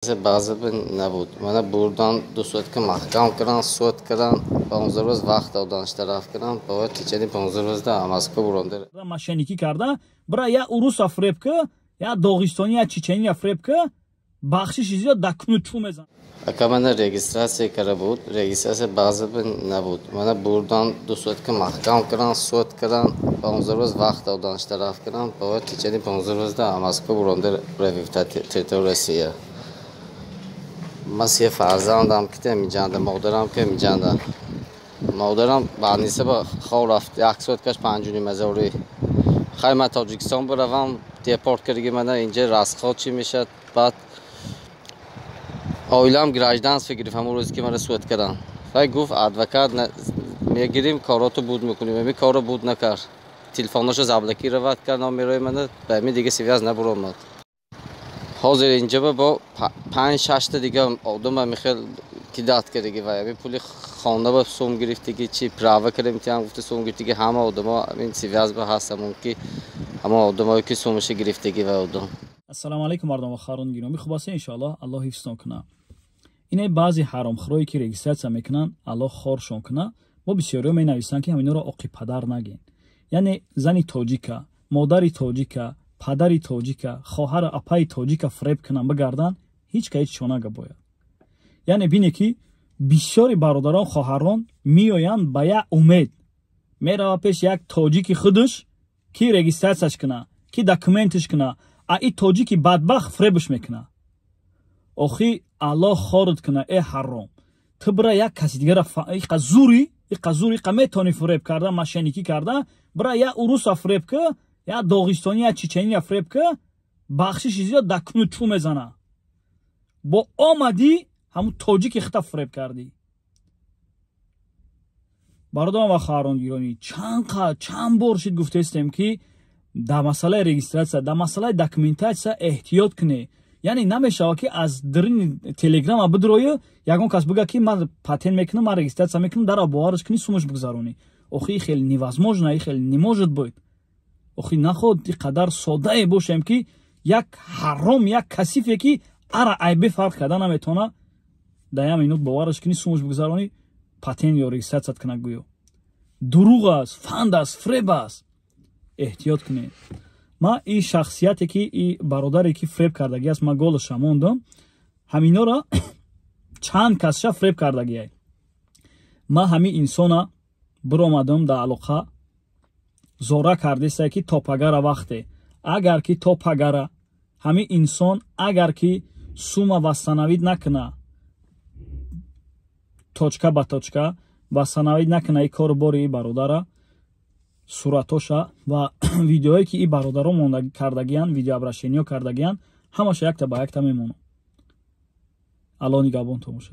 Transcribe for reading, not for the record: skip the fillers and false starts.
Баъзе набуд. Мана бурдан, 2 сутка маҳкам карданд, суд карданд, 15 рӯз вақт додан, штраф карданд. Бояд течение 15 рӯз да Москва буронда. Мошенникӣ карда бира, я уруса фреб ка, я доғистони, я чечения фреб ка, бахшиши зиёд да кунучу мезан. Ака, мана регистрация карда буд, регистрация баъзе набуд. Мана бурдан, 2 сутка маҳкам карданд, суд карданд, 15 рӯз вақт додан, штраф карданд. Бояд течение 15 рӯз да Москва буронда территория Россия. Ман се фарзандам ки миҷанда, модарам ки миҷанда. Модарам больница ба хоб рафт, як соаткаш 5,5 ҳазори. Хай, ман Тоҷикистон биравам, депорт кардаги мана инҷа расход чӣ мешавад? Баъд оилаам гражданство гирифт ҳамон рӯзе ки мара суд карданд. Вай гуфт, адвокат мегирим, корото буд мекунем. Ами корро буд накард, телефоношо заблокировать кард, номерои мана ба ами дига связь набуромад. Ҳозир инҷа бо панҷ шашта дига одама михел кидать кардаги. Вай ами пули хона ба сум гирифтаги, чи права кардем, тиам гуфта сум гирифтаги. Ҳама одамо ин связь ба ҳаст, ҳамон ки ҳамон одамое ки сумаша гирифтаги вай одам. Ассалому алайкум, мардум ва хоҳарони гиромӣ, хуб ҳастед? Иншоаллоҳ, Аллоҳ ҳифзтон кунад. Ине баъзе ҳаромхӯрое ки регистрация мекунанд, Аллоҳ хоршон кунад. Мо бисёриҳо менависанд, ки ҳаминҳоро оқи падар нагин. Яъне зани тоҷика, модари тоҷика, падари тоҷика, хоҳару апаи тоҷика фреб кунанд, бигарданд, ҳеҷ ка ҳеҷ чона бояд. Яъне бине, ки бисёри бародарон, хоҳарон меоянд, ба як умед мерава пеш як тоҷики худаш, ки регистрация ш куна, ки документ аш куна, а и тоҷики бадбахт фребш мекуна. Охи, Аллоҳ хорат куна, э ҳаром, ту бира як каси дигара, иқа зури, иқа зури, иқа метавонӣ фреб карда, мошенникӣ карда бира, я уруса фреб ка, я доғистони, я чечения фреб ка, бахшиши зиёд да кунучу мезана. Бо омадӣ, ҳамун тоҷики хита фреб кардӣ. Бародарон ва хоҳарон гиромӣ, чанд бор шид гуфтаистем, ки дар масъалаи регистрация, дар масъалаи документация эҳтиёт кунед. Яъне намешавад, ки аз дарини Телеграма бидрою, ягон кас бига, ки ман патент мекунам, ман регистрация мекунам, дара бовараш кунӣ, сумаш бигзаронӣ. Охи, хеле невозможно, хеле не может быть. Охи, наход и қадар соддае бошем, ки як ҳаром, як касифе, ки ара айбе фарқ карда наметавона, дар як минут бовараш кунӣ, сумаш бигзаронӣ, патент ё регистрация кунад. Гӯё дурӯғ аст, фанд аст, фреб аст. Эҳтиёт кунед. Ман и шахсияте ки, и бародаре ки фреб кардагӣ аст, ман голаша мондам. Ҳаминора чанд касша фреб кардагиай. Ман ҳамин инсона биромадам дар алоқа, зора кардесае, ки то пагара вақте, агар ки то пагара ҳамин инсон агар ки сума восстановить накуна, точка ба точка восстановить накуна, и кору бори и бародара, суратоша ва видеое ки и бародаро кардагиян, видеообращение ё кардагиян, ҳамаша якта ба якта мемонам. Алло нигабон томоша.